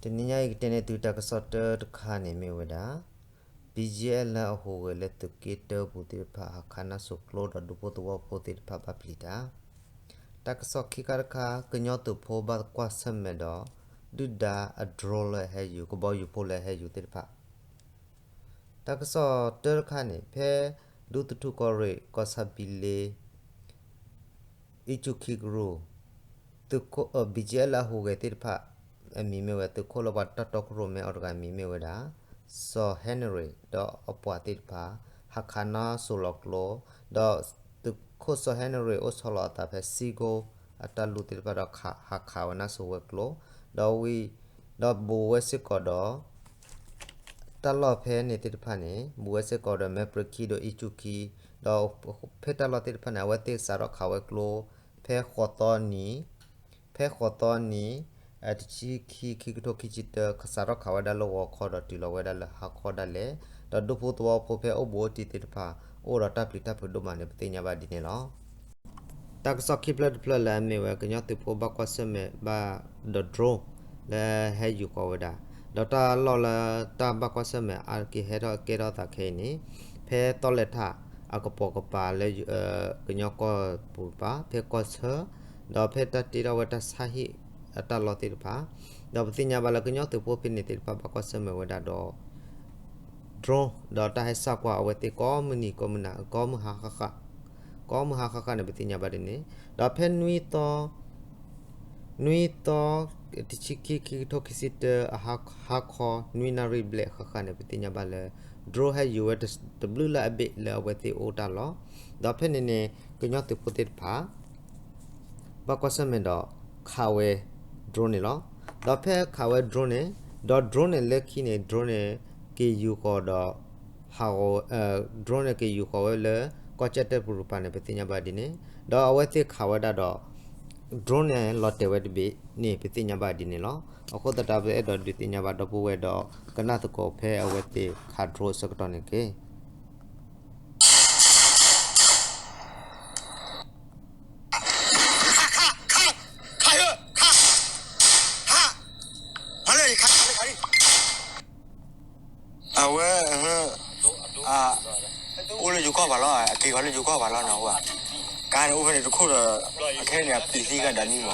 တနံၤညါအံၤကတဲန့ၢ်သုတၢ်ကစီၣ်တၢတခါန့ၣ်မ့ၢ်ဝဲဒၣ် ဘံၣ်ကၠံၣ်အဲၣ်လၢအဟူးဂဲၤလၢသုးက့တၢပူၤသ့ၣ်တဖၣ် ဟးခးနါစိၤကျိဒီးဒူဖိသဝီဖိသ့ၣ်တဖၣ်ဘၣ်ပျံၤတၢ်. တၢ်ကစီၣ်ခံခါတခါ ကညီသုးဖိဘၣ်ကွၢ်ဆၢၣ်မဲာ်ဒီး ဒုၣ်ဒါအ drone လၢအဟဲယူၤ ကဘီယူၤဖိလၢအဟဲယူၤသ့ၣ်တဖၣ် တၢ်ကစီၣ်တၢတခါန့ၣ် ဖဲဒူသထူၣ်ကီၢ်ရ့ၣ် ကီၢ်ဆၣ်ဘံလ့ အ့ၣ်ကူၣ်ခံကရူၢ် သုးခိၣ် ဘံၣ်ကၠံၣ်အဲၣ်လၢအဟူးဂဲၤသ့ၣ်တဖၣ် အမံၤမ့ၢ်ဝဲ သုးခိၣ်လၢပှၤတၢ်တီခိၣ်ရိၣ်မဲအီၤတဂၤအမံၤမ့ၢ်ဝဲဒၣ် စီၤဟဲနရံၤ ဒီးအပှၤသ့ၣ်တဖၣ် ဟးခးနါစိၤလီၤကျိ ဒီးသုးခိၣ်စီၤဟဲနရံၤ အိၣ်ဆီလီၤအသးဖဲစံကိ အတၢ်လူၢ်သ့ၣ်တဖၣ်ဒီး ဟးခးဝဲနါစိၤဝဲၤကျိၤ ဒီးဝံၤ ဒီးဘူးဝဲစ့ၢ်ကီးဒီး တၢ်လီၢ်ဖဲန့ၣ်သ့ၣ်တဖၣ်န့ၣ် ဘူးဝဲစ့ၢ်ကီးဒီးမဲပြ့ၤခံဒီးအ့ၣ်ကူၣ်ခံ ဒီးဖဲတၢ်လီၢ်သ့ၣ်တဖၣ်န့ၣ် အဝဲသ့ၣ်စးထီၣ်ခးဝဲကျိ ဖဲဃိးသီနံၤ ဖဲဃိးသီနံၤ တဆံခံ ခံကထိခံဆံတၢ စးထီၣ်ခးဝဲဒၣ်လၢဂီၤခီဒီးတုၤလီၤဝဲဒၣ်လၢဟါခီဒၣ်လဲာ် ဒီးဒူဖိသဝီဖိဖဲအိၣ်ဘူးအိၣ်တံၢ်သ့ၣ်တဖၣ် အိၣ်ဒီးတၢ်ပျံၤတၢ်ဖုးဒိၣ်မးန့ၣ် ပသ့ၣ်ညါဘၣ်ဒ်န့ၣ်လီၤ. တၢ်ကစီၣ်ခံဖျၢၣ်တဖျၢၣ်လၢအမ့ၢ်ဝဲ ကညီသုးဖိဘၣ်ကွၢ်ဆၢၣ်မဲာ်ဘၣ်ဒီး drone လၢဟဲယူၤဃီၤဝဲဒၣ် ဒီးတၢ်လီၢ်လၢတၢ်ဘၣ်ကွၢ်ဆၢၣ်မဲာ်အါတက့ၢ်ဟဲထီၣ်ကဲထီၣ်သးခဲအံၤန့ၣ် ဖဲသီလဲၤထးအကပိာ်ကပၤလၢ ကညီကီၢ်ပူၤတပၤ ဖဲကီၢ်ဆၢ ဒီးဖဲတၢ်တ့ထီၣ်ဝဲတၢ်ဆါဟံၣ်အတၢ်လီၢ်သ့ၣ်တဖၣ် ဒီးပသ့ၣ်ညါဘၣ်လၢကညီသုးဖိဖဲန့ၣ်သ့ၣ်တဖၣ်ဘၣ်ကွၢ်ဆၢၣ်မဲာ်ဝဲဒၣ်ဒီး drone ဒီးတၢ်ဟဲစၢ်ကွၢ်အဝဲသ့ၣ်ကိးမုၢ်နံၤကိးမုၢ်နၤ ကိးမုၢ်ဟါဃၣ်ဃၣ် ကိးမုၢ်ဟါဃၣ်ဃၣ်န့ၣ် ပသ့ၣ်ညါဘၣ်ဒ်န့ၣ် ဒီးဖဲနွံသီ နွံသီ တဆံခံ ခံကထိခံဆံတၢ အဟါခီ နွံနၣ်ရံၣ်ဘျဲၣ်ဃၣ်ဃၣ်န့ၣ် ပသ့ၣ်ညါဘၣ်လၢ drone ဟဲယူၤဝဲတဘျုးလၢအဘ့ၣ်လၢအဝဲသ့ၣ်အိၣ်တၢ်လီၢ် ဒီးဖဲန့ၣ်န့ၣ် ကညီသုးဖိသ့ၣ်တဖၣ် ဘၣ်ကွၢ်ဆၢၣ်မဲာ်ဒီး ခးဝဲ drone န့ၣ်လီၤ. ဒီးဖဲခးဝဲ drone န့ၣ် ဒီး drone န့ၣ်လၢခံန့ၣ် drone န့ၣ် က့ၤယူၤဃီၤဒီး ဟးဂီၤ drone န့ၣ် က့ၤယူၤဃီၤဝဲလၢ ကီၢ်ကၠီၣ်တဲၣ်ပူၤတပၤန့ၣ် ပသ့ၣ်ညါဘၣ်ဒ်န့ၣ် ဒီးအဝဲသ့ၣ်ခးဝဲဒၣ်ဒီး drone န့ၣ် လီၤတဲာ်ဝဲတဘ့ၣ်န့ၣ် ပသ့ၣ်ညါဘၣ်ဒ်န့ၣ်လီၤ. အဃိသတးဒီး ပအဲၣ်ဒိးဒုးသ့ၣ်ညါဘၣ်ဒီပုၢ်ဝဲၢ်ဒီး ကနၣ်သကိးဖဲအဝဲသ့ၣ်ခး drone အဆၢကတီၢ်န့ၣ်တက့ၢ်. အဝဲ အိၣ်လၢယိၤကီၢ်ပၤလီၤ အက့ၤဃီၤလၢယိၤကီၢ်ပၤလီၤနီၤ အဝဲ ကါန့ၣ်အိၣ်ဖဲန့ၣ်တခိၣ်ဒီး အခဲန့ၣ် အပျံၤသံကဒါနံမး